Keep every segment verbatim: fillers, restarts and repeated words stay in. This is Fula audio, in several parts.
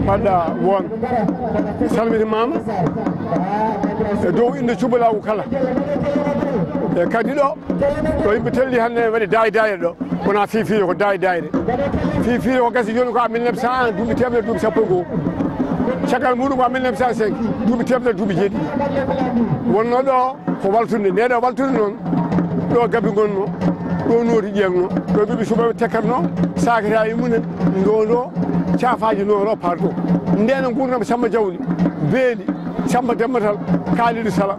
Mbaɗɗa won. Salmitimaama e dow innde cubalaagu kala. E kadi ɗo, ɗo yimɓe telli hannde waɗi daay daayre ɗo. Wona fiifiire, ko daay daayre. Fiifiire ko gasi jooni ko en mille neuf cent un, duuɓi teemedere duuɓi sappo e go'o. Caggal muɗum ko en mille neuf cent cinq, duuɓi teemedere duuɓi jeeɗiɗi. Wonno ɗo ko waltunde, nde ɗo waltunde noon, ɗo gabi ngonno, ɗo nooti ƴeeŋno, ɗo ɓiɓɓe suɓaɓe tekkatno, sakata e mumen, ndo ɗo, cafaaji no ɗo parto. Ndeno nguurndam Samba Jawɗi, beeli, Samba Dembatal, Kaalidu Sala,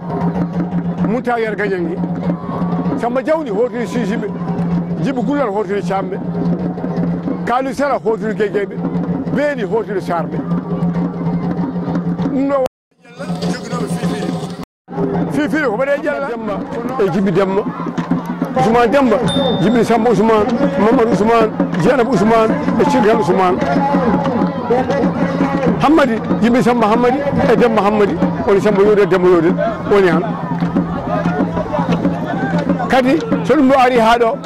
Munta Yer Gañange. Samba Jawɗi hootiri Siisiɓe, Jibi Gullal hootiri Caamɓe, Kaalidu Sala hootiri Gejeyɓe, beeli hootiri Saarɓe. Ɗum ɗo fiifiire ko waɗe Jalla Demba e Jibi Demba. Ousmane Demba, Jibi Samba Ousmane, Mamadou Ousmane, Dieynaba Ousmane e Cirkan Ousmane. Hammadi, Jibi Samba Hammadi e Demba Hammadi. Woni Samba Yooɗel, Demba Yooɗel, woni han. Kadi, so ɗum ɗo ari haa ɗo,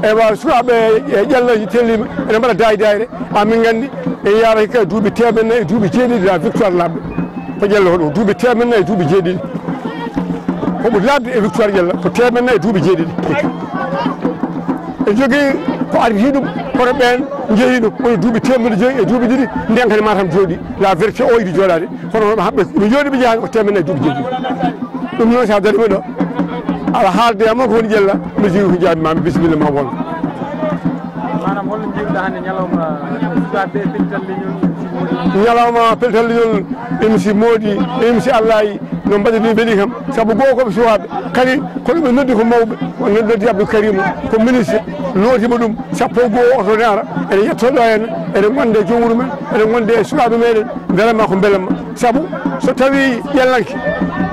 ewa, sukaaɓe e Jalla tellima, ene mbaɗa daay daayre. Amin nganndi, en yaaraki ka duuɓi teemeɗɗe nayi e duuɓi jeeɗiɗi la victoire labɓe. Ko Jalla hoɗo duuɓi teemeɗɗe nayi e duuɓi jeeɗiɗi. Ko ɓuri labde e victoire Jalla ko teemeɗɗe nayi e duuɓi jeeɗiɗi. En jogii ko arditii ɗum, kono ɓeen njehi ɗum, woni duuɓi teemeɗɗe joyi e duuɓi ɗiɗi, nden kadi Matam jooɗi. La vérité o yiɗi jooɗaade, kono haɓɓe ɓe jooɗi ɓe njehaani ko teemeɗɗe nayi e duuɓi jeeɗiɗi. Ɗum noon, so a dariima ɗo, aɗa haalde e am ko woni Jalla, mi jogii ko jaabi ma, mi bisimilla ma won. Maanaam, holno njiiruɗaa hannde ñalawma sukaaɓe pellital leñol M C Moodi? Ñalawma pellital leñol M C Moodi, M C Allaay, no mbaɗi ni, weli kam. Sabu goo ko ɓe sukaaɓe, kadi kono ɓe noddi ko mawɓe, o noddi Abdou Karim, ko ministre, nootiima ɗum, sappo e goo oto ne ara, ene yetto ɗo en, ene ngonde e joom wuro men, ene ngonde e sukaaɓe meɗen, mbelema ko mbelema. Sabu so tawi Jallanke,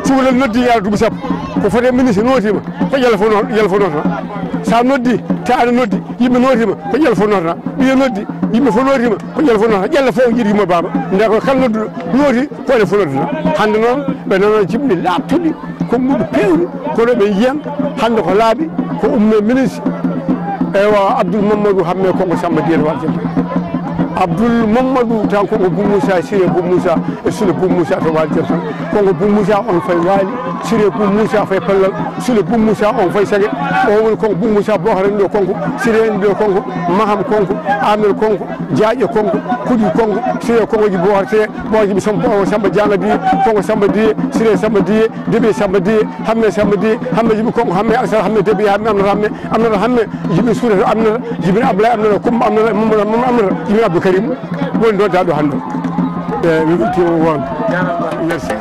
cukalel noddi yaara duuɓi sappo, ko foti e ministre nootiima, ko Jalla fof no-, Jalla fof nootata. Sa noddi, tawa aɗa noddi, yimɓe nootiima, ko Jalla fof nootata. Ɓiye noddi, yimɓe fof nootiima, ko Jalla fof nootata. Jalla fof yiɗi yumma baaba. Nde ko kala nodduɗo nooti, ko enen fof noddata. Hannde noon, ɓe nana jimɗi laaɓtuɗi, ko muɗi pewɗi, kono ɓe njiyan hannde ko laaɓi, ko umme ministre. Eywa, Abdoul Mamadou Hamme Kongo Samba Diel Wal Jemma. Abdoul Mamadou tan Kongo Bou Moussa, Siré Bou Moussa, e Sule Bou Moussa to Wal Jemma. Kongo Bou Moussa on fay Waali, Siré Bou Moussa fay Pellal, Sule Bou Moussa on fay Sege. O woni Kongo Bou Moussa Bohara en ɗo Kongo, Siré en ɗo Kongo, Maham Kongo, Amir Kongo, Jaaƴe Kongo, Kuɗi Kongo, Siré Kongo ji Bohara Siré, Bohara ji Samba, Samba Janga Diye, Kongo Samba Diye, Siré Samba Diye, Debe Samba Diye, Hamme Samba Diye, Hamme Jibi Kongo, Hamme Asar, Hamme Debe, Hamme Amnata, Hamme Amnata, Hamme Jibi Suuta, Amnata, Jibi Abdoulaye Amnata, Kumba Amnata, Mamadou Amnata, Amnata, Jibi Abdou Karim, woni ɗo daɗo hannde. E, mi weltiima won. Merci.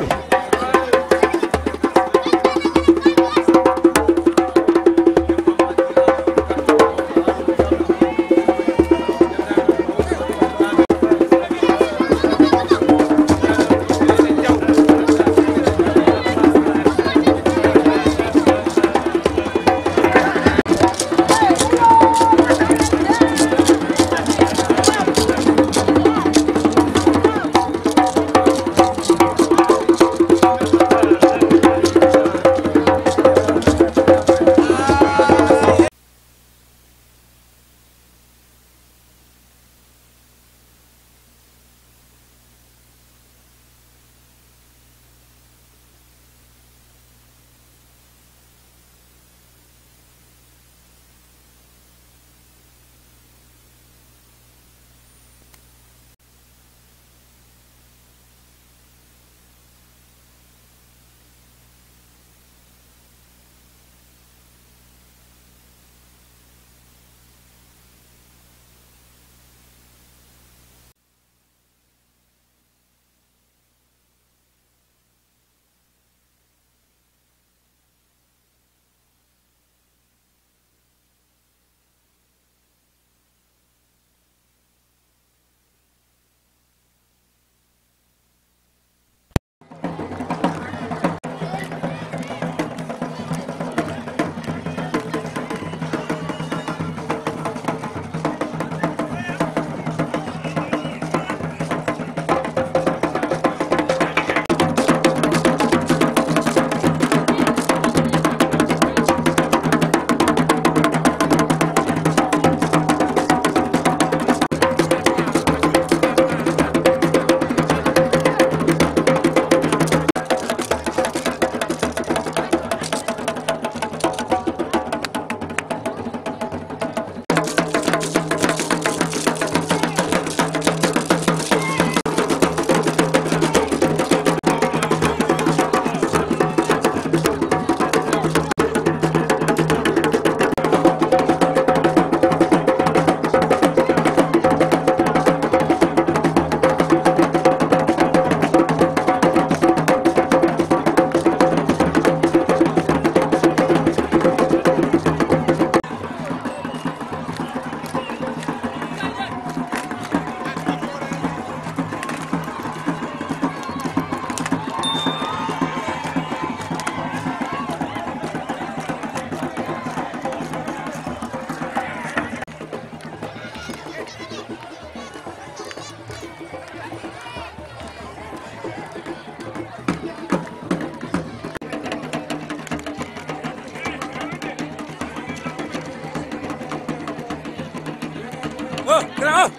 Grand.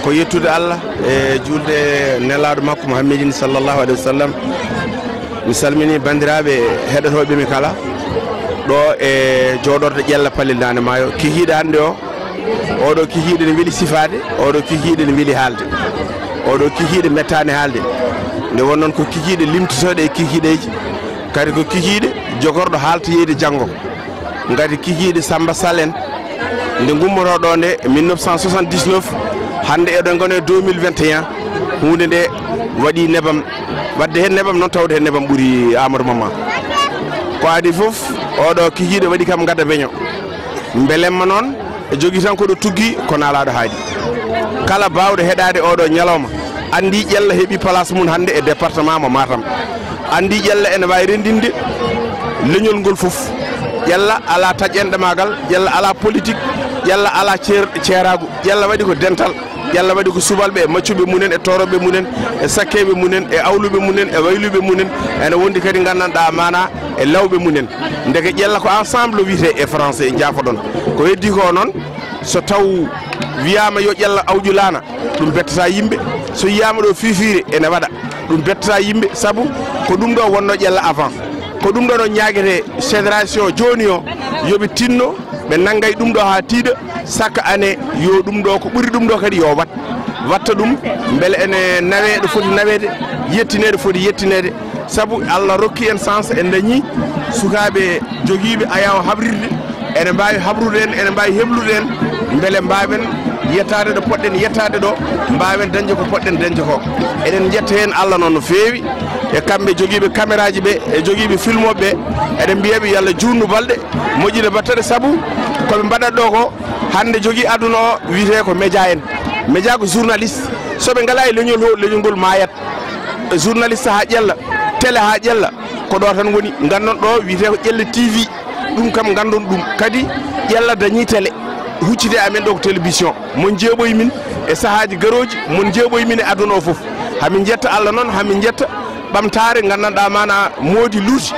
Ko yettude Allah e juulde nelaaɗo makko Muhammadin sallallahu alaihi wasallam. Mi salmini banndiraaɓe heɗotooɓe mi kala ɗo e jooɗorde Ƴella Palel Daande Maayo. Kikiiɗe hannde o, oɗo kikiiɗe ne weli sifaade, oɗo kikiiɗe ne weli haalde. Oɗo kikiiɗe mettaani haalde. Nde won noon ko kikiiɗe limtotooɗe e kikiiɗeeji, kadi ko kikiiɗe jogorɗo haaltoyeede janngo. Ngati kikiiɗe Samba Sall en, nde ngummoto ɗo nde mille neuf cent soixante-dix-neuf, hannde eɗen ngoni e deux mille vingt et un, huunde nde waɗi nebam, waɗde heen nebam noon, tawde heen nebam ɓuri Amadou Mama. Ko adii fof, oɗo kikiiɗe waɗi kam gadda beño. Mbelemma noon, e jogii tan ko ɗo tuggi, ko naalaaɗo haaɗi. Kala baawɗo heɗaade oɗo ñalawma, anndi Ƴella heɓi place mum hannde e département mo Matam. Anndi Ƴella ene waawi renndinde leñol ngol fof. Ƴella alaa taƴ-enɗe maagal, Ƴella alaa politique, Ƴella alaa ceer-, ceeraagu. Ƴella waɗi ko dental, Ƴella waɗi ko subalɓe e maccuɓe mum en, e toorooɓe mum en, e sakkeeɓe mum en, e awluɓe mum en, e wayluɓe mum en. Ene wondi kadi nganndanɗaa maanaa e lawɓe mum en. Ndeke Ƴella ko ensemble wiyetee e français, njaafoɗon. Ko heddii ko noon, so taw wiyaama yo Ƴella awƴu laana, ɗum bettataa yimɓe. So yiyaama ɗo fiifiire ene waɗa, ɗum bettataa yimɓe, sabu ko ɗum ɗo wonnoo Ƴella avant. Ko ɗum ɗo noon ñaagetee génération jooni o, yo ɓe tinno, ɓe nannga e ɗum ɗo haa tiiɗa, chaque année yo ɗum ɗo, ko ɓuri ɗum ɗo kadi yo wat. Watta ɗum, mbele ene nawee ɗo foti naweede, yettinee ɗo foti yettineede. Sabu Allah rokki en chance, en dañii sukaaɓe jogiiɓe ayaawo habrirde, ene mbaawi habrude en, ene mbaawi heblude en, mbele mbaawen yettaade ɗo poɗɗen yettaade ɗo, mbaawen dañde ko poɗɗen dañde ko. Eɗen njetta heen Allah noon no feewi, e kamɓe jogiiɓe caméra ji ɓe, e jogiiɓe filmooɓe ɓe, eɗen mbiya ɓe yo Allah juutnu balɗe, moƴƴina battane, sabu ko ɓe mbaɗata ɗo ko hannde jogii aduna o wiyetee ko média en. Média ko journaliste. So ɓe ngalaa e leñol o, leñol ngol maayat. Journaliste haa Ƴella, télé haa Ƴella, ko ɗo tan woni. Nganndon ɗo wiyetee ko Ƴella T V. Ɗum kam nganndon ɗum. Kadi Ƴella dañii télé. Huccitee amen ɗo ko télévision. Mon njeeɓoyi min e sahaaji garooji, mon njeeɓoyi min e aduna o fof. Hamin njetta Allah noon, hamin njetta ɓamtaare nganndanɗaa maanaa moodi luuti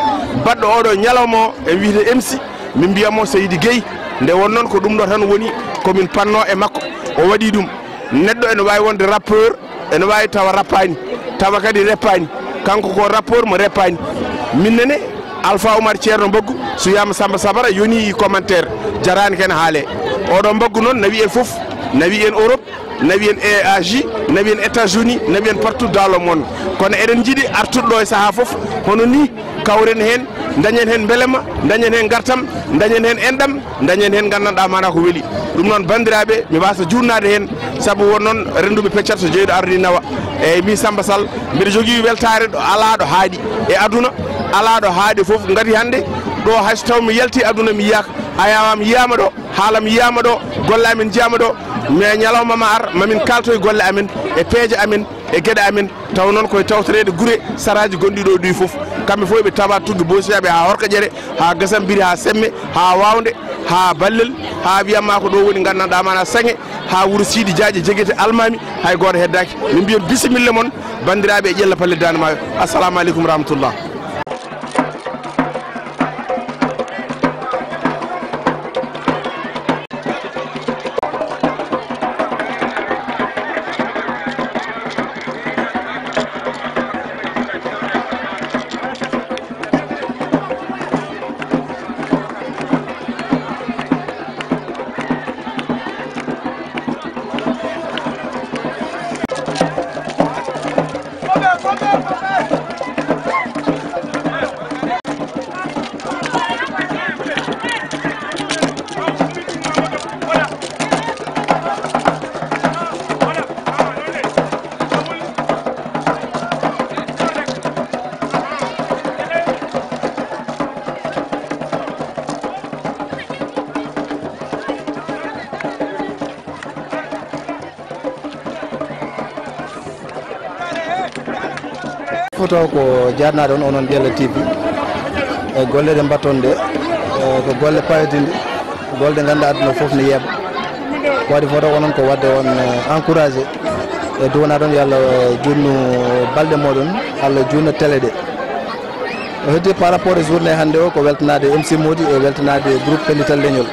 baɗɗo oɗo ñalawma o, e wiyetee M C. Min mbiya mo Seydi Gueye, nde won noon ko ɗum ɗo tan woni ko min panno e makko, o waɗi ɗum. Neɗɗo ene waawi wonde rappeur, ene waawi tawa rappaani, tawa kadi reppaani. Kanko ko rappeur mo reppaani. Min nene, Alpha Oumar Ceerno Mbaggu, so wiyaama Samba Sabara, yoni commentaire, jaraani ken haale. Oɗo Mbaggu noon, nawi en fof, nawi en Europe, nawi en e Asie, nawi en États-Unis, nawi en partout dans le monde. Kono eɗen njiɗi artude ɗo e sahaa fof, hono ni, kawren heen, dañen heen mbelemma, dañen heen ngartam, dañen heen enɗam, dañen heen nganndanɗaa maanaa ko weli. Ɗum noon, banndiraaɓe, mi waasa juutnaade heen, sabu won noon rennduɓe peccat so jeyɗo ardii nawa. Eeyi, min Samba Sall, mbiɗa jogii weltaare ɗo alaa ɗo haaɗi e aduna, alaa ɗo haaɗi fof. Ngati hannde ɗo, hay so taw mi yaltii aduna, mi yiyaaka, ayaawo am yiyaama ɗo, haala am yiyaama ɗo, golle amen njiyaama ɗo, mais ñalawma ma ar, mamin kaaltoy golle amen e peeje amen, e geɗe amen, taw noon koye tawtoreede gure saraaji gonɗi ɗo ɗi fof. Kamɓe fof eɓe tawa tuggi Boosiyaaɓe haa Horkaƴere, haa Gasambiri, haa Semme, haa Waawnde, haa Ballel, haa wiyatma ko ɗo woni nganndanɗaa maanaa Saŋe, haa wuro Siidi Jaaƴe, Jegete, Almaami, hay gooto heddaaki. Min mbiyon bisimilla mon, banndiraaɓe e Ƴella Palle Daande Maayo. Assalamu aleykum wa rahmatullah. Taw ko jaarnaade on, onon Jella T V, e golle ɗe mbatton ɗe, e ko golle payodinɗe, golle ɗe ngannduɗaa aduna fof ne yeeɓa. Ko waɗi fof taw onon ko waɗde on, eh, encouragé e duwanaade on, yo Allah juutnu balɗe mooɗon, Allah juutna télé ɗe. O heddi par rapport e journée hannde o, ko weltanaade M C Mody e weltanaade groupe Pellital Leñol.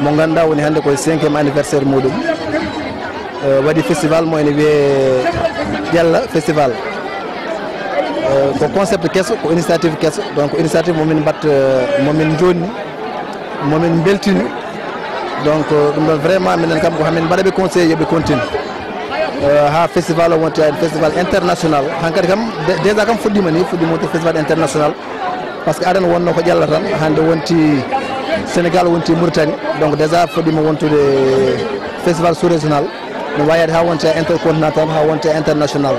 Mo ngannduɗaa woni hannde koye cinquième anniversaire muɗum. Eh, waɗi festival mo ene wiyee Jella Festival. Eh, ko concept keso, ko initiative keso. Donc, initiative mo min mbaɗ, eh, mo min jonni, mo min mbeltini. Donc, eh, ɗum ɗon vraiment minen kam ko hamin mbaɗa ɓe conseil yo ɓe continue. Eh, haa festival o wonti festival international. Hankadi kam, dé-, déjà kam fuɗɗima ni, fuɗɗima wonti festival international. Par ce que aɗa wonno ko Jella tan, hannde wonti Sénégal, wonti Mauritanie. Donc déjà fuɗɗima wontude festival sous-régional. No wayaade haa wonti intercontinental, haa wonti international.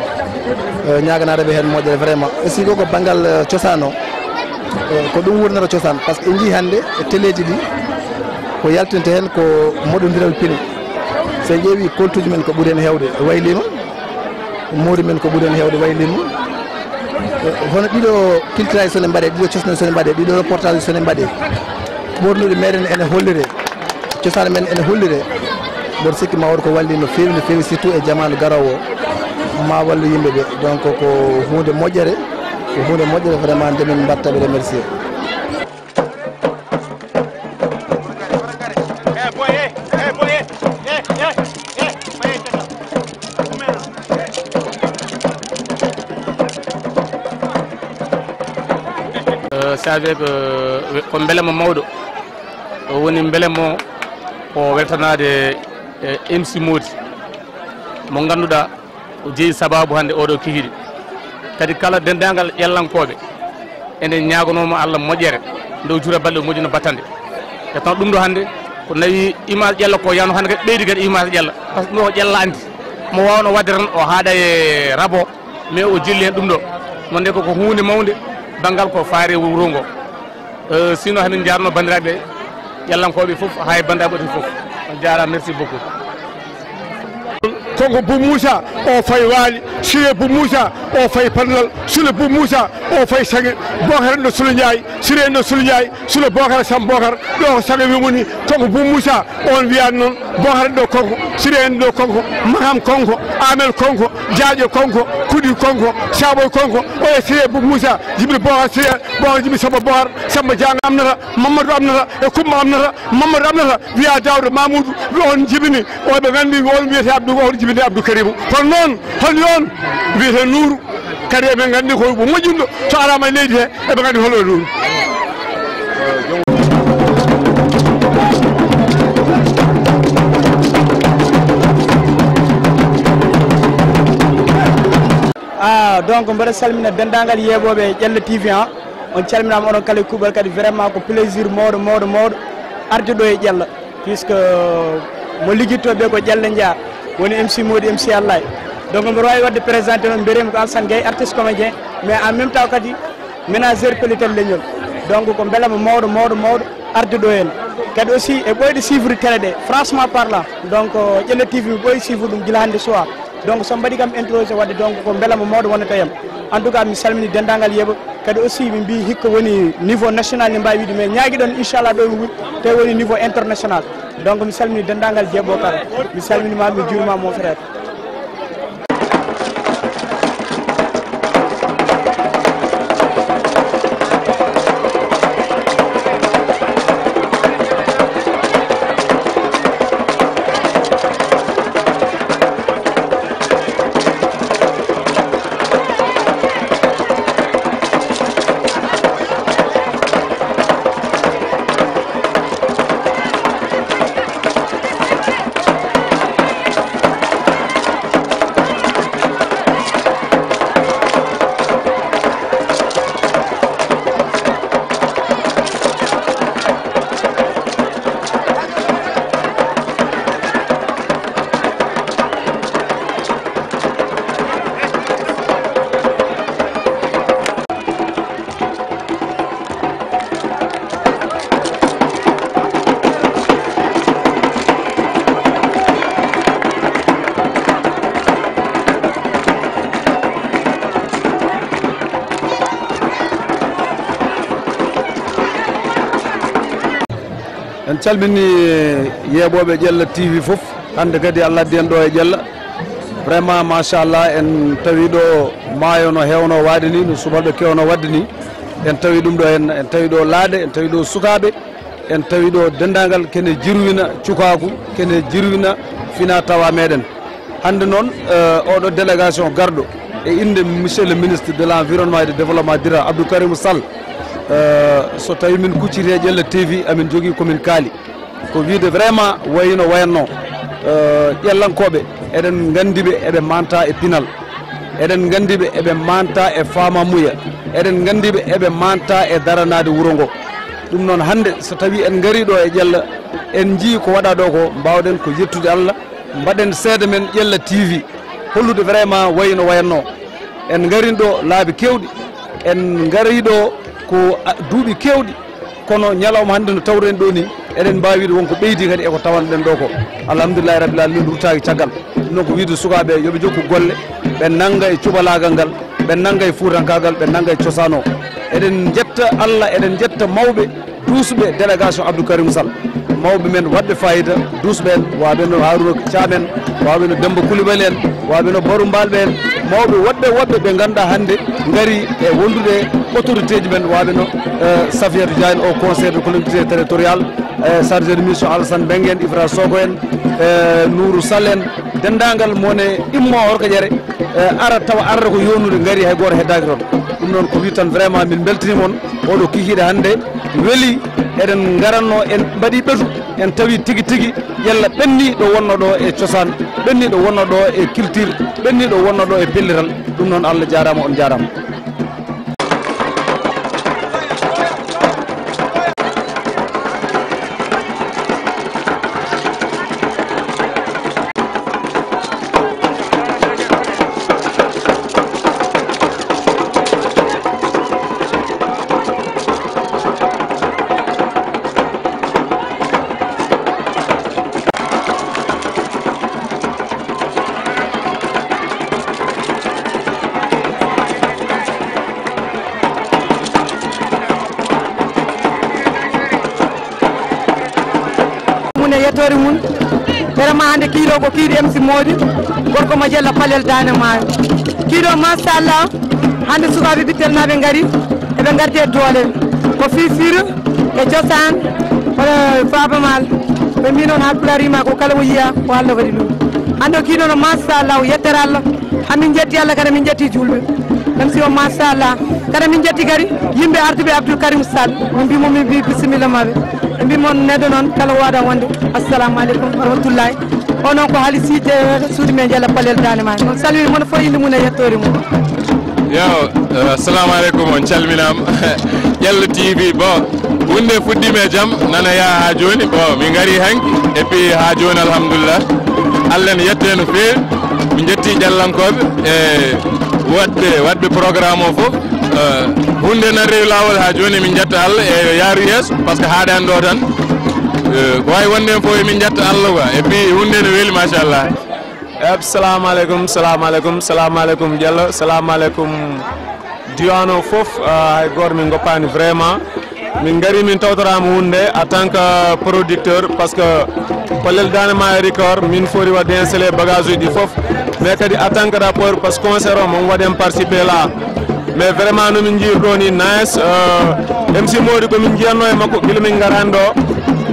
Eh, ñaaganaade ɓe heen moƴƴere vraiment. E si ko, ko banngal, eh, cosaan o, eh, ko ɗum wurnata cosaan. Par ce que en njii hannde e teleeji ɗi, ko yaltinta heen ko moɗondiral pine. So en ƴeewi koltuuji men ko ɓuri heen heewde waylima. Moori men ko ɓuri heen heewde waylima. Eh, hono ɗiɗo filtrage so ne mbaɗe, ɗiɗo cosne so ne mbaɗe, ɗiɗo reportage so ne mbaɗe. Ɓoornuɗe meɗen ene hollire, cosaan men ene hollire. Mboɗo sikki ma won ko walli no feewi, no feewi, surtout e jamaanu garoowo o. Ma wallu yimɓe ɓe. Donc ko huunde moƴƴere, ko huunde moƴƴere vraiment nde min mbaɗta ɓe remercier. Eh, ça veut dire que, eh, ko mbelema mawɗo. O woni mbelema o ko weltanaade, eh, M C Mody mo ngannduɗaa o jeyi sabaabu hannde oɗo kikiiɗe. Kadi kala denndaangal Jellankooɓe, eɗen ñaaganoo mo Allah moƴƴere, nde o juura balɗe, o moƴƴina battande. E tan ɗum ɗo hannde, ko nawi image Jella ko yano hannde kadi ɓeydi kadi image Jella. Par ce que ɗum ɗo ko Jella anndi. Mo waawno waɗde tan o haaɗa e rabo, mais o jilli heen ɗum ɗo. Noon de ko, ko huunde mawnde, banngal ko faari e wuro ngo. Eh, sinon hamin njaarno banndiraaɓe Jellankooɓe fof, haa e banndiraaɓe ɓe fof. On njaaraama, merci beaucoup. Kanko Bou Moussa, o fayi Waali, Siré Bou Moussa, o fayi Pannal, Sule Bou Moussa, o fayi Saŋe, Bookar en ɗo Sule Njaay, Siré en ɗo Sule Njaay, Sule Bookar, Sam Bookar, ɗo ko Saŋe wi woni, kanko Bou Moussa, on wiyaani noon, Bookar en ɗo kanko, Siré en ɗo kanko, Makam kanko, Amel kanko, Jaaƴo kanko, Kuɗi kanko, Saaboy kanko, o e Siré Bou Moussa, Jibril Bookar, Siré Bookar, Jibril Samba Bookar, Samba Jang amnata, Mamadou amnata, e Kumba amnata, Mamadou amnata, wiya Daouda Mamoudou, wi on jibini, o ɓe nganndi on wiyete Abdou, on jibini Abdou Karimou. Kono noon, hol yon wiyete Nourou, kadi eɓe nganndi ko moƴƴinɗo, so araama e leydi he, eɓe nganndi hol o Nourou. Ah, donc mboɗo salmina denndaangal yeeɓooɓe Jella T V, ah. On calminaama onon kala e kuuɓal, kadi vraiment ko plaisir mawɗo, mawɗo, mawɗo arde ɗo e Jella, puisque mo liggitto ɓe ko Jella Njaar, woni M C Mody, M C Allay. Donc mboɗo waawi waɗde présenté noon, mbiyetee-mi ko Alassane Gueye, artiste comédien, mais en même temps kadi ménageur Pellital Leñol. Donc ko mbelema mawɗo, mawɗo, mawɗo arde ɗo heen. Kadi aussi e ɓooyde suivre télé ɗe, franchement parlant. Donc Jella T V mi ɓooyi suivre ɗum gila hannde soir. Donc so mbaɗi kam introduction waɗde, donc ko mbelema mawɗo wonata e am. En tout cas mi salmini denndaangal yeeɓo. Kadi aussi min mbii hikka woni niveau national ne mbaawi wiide, mais ñaagiɗon inchallah ɗo mi woni, tawi woni niveau international. Donc mi salmini denndaangal jeeɓo kala. Mi salmini ma, mi juurima mon frère. Calmini yeeɓooɓe Ƴella T V fof. Hannde kadi Allah addi en ɗo e Ƴella. Vraiment, machallah, en tawi ɗo maayo no heewno waade ni, no subalɓe kewno waɗde ni. En tawi ɗum ɗo, en, en tawi ɗo laaɗe, en tawi ɗo sukaaɓe, en tawi ɗo denndaangal kene jirwina cukaaku, kene jirwina fina tawa meɗen. Hannde noon, eh, oɗo délégation garɗo e innde Monsieur le Ministre de l'Environnement et du Développement durable, Abdou Karim Sall, eh, so tawi min kucciti e Ƴella T V, amin jogii ko min kaali. Ko wiide vraiment wayino wayanno, eh, Ƴellankooɓe, eɗen nganndi ɓe eɓe manta e pinal, eɗen nganndi ɓe eɓe manta e faamamuya, eɗen nganndi ɓe eɓe manta e daranaade wuro ngo. Ɗum noon, hannde so tawi en ngari ɗo e Ƴella, en njii ko waɗa ɗo ko, mbawɗen ko yettude Allah, mbaɗen seede men Ƴella T V, hollude vraiment wayino wayanno. En ngarin ɗo laabi kewɗi, en ngari ɗo ko, a, duuɓi kewɗi, kono ñalawma hannde no tawren ɗo ni, eɗen mbaawi wiide wonko ɓeydi kadi e ko tawanɗen ɗo ko. Alhamdulillahi Rabbil Alamina, ruttaaki caggal. Ɗum noon ko wiide sukaaɓe yo ɓe jokku golle, ɓe nannga e cubalaagal ngal, ɓe nannga e fuutankaagal, ɓe nannga e cosaan o. Eɗen njetta Allah, eɗen njetta mawɓe duusɓe délégation Abdou Karim Sall, mawɓe men waɗɓe fayida, duusɓe en, waɓe no Harouna Thiam en, waɓe no Demba Coulibaly en, waɓe no Barou Mbalɓe en, mawɓe woɗɓe woɗɓe ɓe ngannduɗaa hannde ngari e wondude e autorité ji men, waɓe no, eh, Safiatou Diagne, au conseil de collectivité territoriale, eh, chargé de mission Alassane Mbengue en, Ibra Sogo en, eh, Nourou Sall en, denndaangal mo ne immo Horko Ƴere, eh, ara tawa arata ko yoonude ngari hay gooto heddaaki toon. Ɗum noon ko wi tan vraiment min mbeltiniima on. Oɗo kikiiɗe hannde weli, eɗen ngaranno, en mbaɗi ɓetu, en tawi tigi tigi Ƴella ɓenni ɗo wonno ɗo e cosaan, ɓenni ɗo wonno ɗo e culture, ɓenni ɗo wonno ɗo e pellital. Ɗum noon Allah jaaraama, on jaaraama. Mum e yettoore mum. Vraiment hannde kiiɗo ko kiiɗo M C Mody, gorko mo Ƴella Palel Daande Maayo. Kiiɗo machallah, hannde sukaaɓe Bittel naaɓe ngari, eɓe ngardi e doole. Ko fii firo e cosaan, hono Baaba Maal. Ɓe mbi noon Haalpulaar rima ko kala mo yiya ko Allah waɗi ɗum. Hannde o kiiɗo no machallah, o yettere Allah. Amin njetti Allah, kadi min njetti juulɓe. Même si o machallah, kadi min njetti kadi yimɓe artuɓe Abdoul Karim Sall. Min mbi mo, min mbi bisimilla maɓɓe. Ɓe mbi moon neɗɗo noon kala waɗa wonde. Assalamu aleykum wa rahmatullahi. O noon ko haalisiijo suudu men Ƴella Palel Daande Maayo. Noon salmini moon fof innde mum e yettoore mum. Yo, eh, assalamu aleykum, on calminaama. Ƴella T V, bon, huunde fuɗɗiima e jam, nana yaha haa jooni. Bon, min ngari hanki, et puis haa jooni, alhamdulillah. Allah ne yette no feewi. Min njetti Ƴellankooɓe e waɗɓe, waɗɓe programme o fof. Eh, huunde nan rewi laawol haa jooni, min njetta Allah e yo yaaru yeeso, parce que haaɗaani ɗo tan. Eh, ko waawi wonde heen fof, emin njetta Allah quoi. Et puis huunde ne weli, machallah. Eb, salamu aleykum, salamu aleykum, salamu aleykum Ƴella, salamu aleykum diwan o fof. Ah, hay gooto min ngoppaani vraiment. Min ngari, min tawtoraama huunde en tant que producteur, parce que Palel Daande Maayo Record, min foti waɗde installé bagage uji ɗi fof. Mais kadi en tant que rappeur, parce que concert o, mo waɗen participé là. Mais vraiment, no min njiyiri ɗo ni, nice. Euh, M C Mody, ko min njiyatno e makko gila min ngarani ɗo.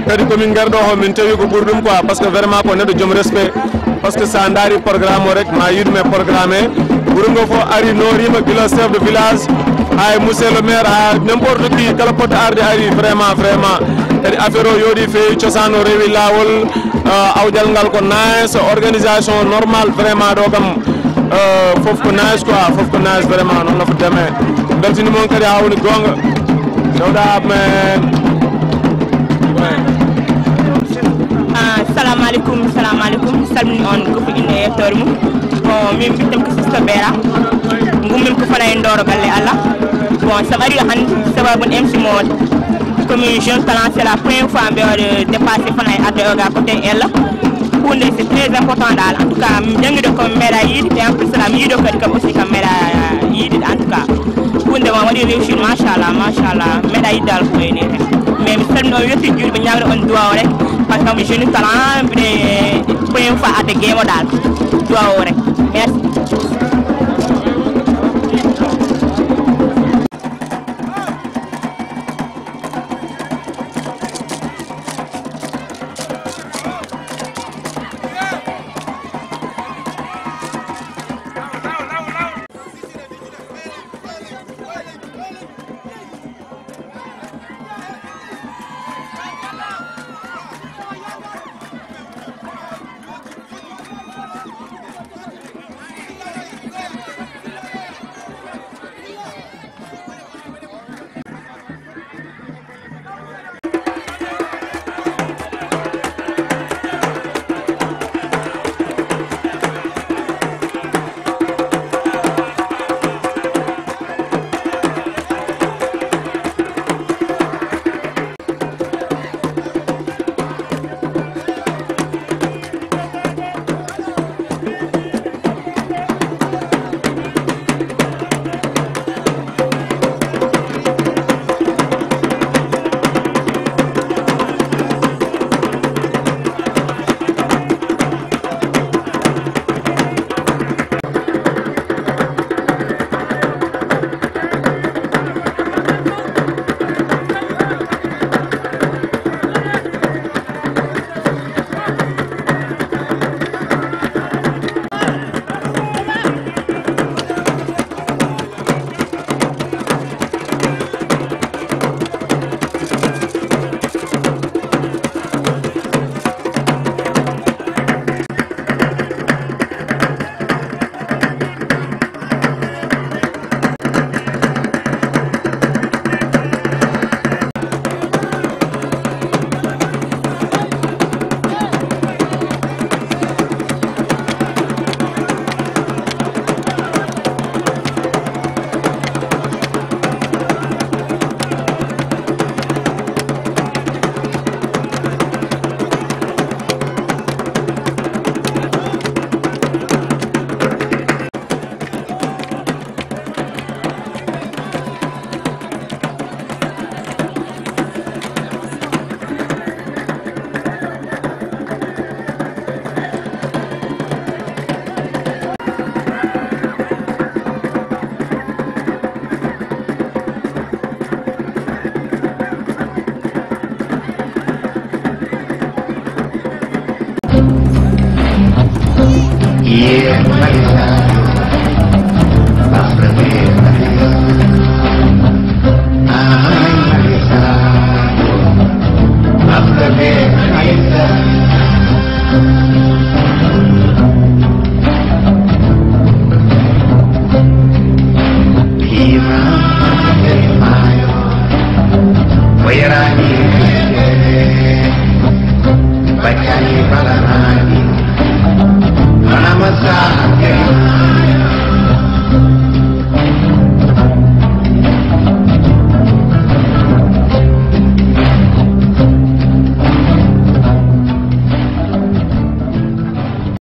Kadi ko min ngari ɗo, ho min tawi ko ɓuri ɗum quoi, parce que vraiment ko neɗɗo joom respect. Parce que sa ndaari programme o rek, ma yiɗum e programme e. Wuro ngo fof ari, noorima gila chef de village, ha e monsieur le maire, ha n'importe qui, kala poɗɗo arde ari, vraiment, vraiment. Kadi affaire o yooɗi feewi, cosaan o rewi laawol, euh, awƴal ngal ko nice, organisation normal, vraiment ɗo kam. Euh, fof ko nice quoi, fof ko nice vraiment, noon no foti deme. Beltini moon kadi haa woni goonga. Dawda men. Ah, salamu aleykum, salamu aleykum. Salmini on ko fof innde e yettoore mum. Bon, min mbiyetee ko Sister Bera. Ngummim ko fana e Ndoro galle Allah. Bon, sabu ari ɗo hannde, sababu M C Mody. Ko min jeune talent, c'est la première fois mbiɗo dépassé fana e arde o ga côté Ella. Huunde, c'est très important daal. En tout cas, min janngi ɗo ko mi meeɗa yiide, et en plus là, mi yiiɗo kadi kam aussi kam meeɗa yiide. En tout cas, huunde ma waɗi réussir, machallah, machallah. Mi meeɗa yiide daal ko wayni heen. Mais mi salmino, mi yetti juuɗe, ɓe ñaagana on duwaw rek, parce que mi jeune talent, mbiɗe première fois arde game o dal. Duwaw rek. Merci.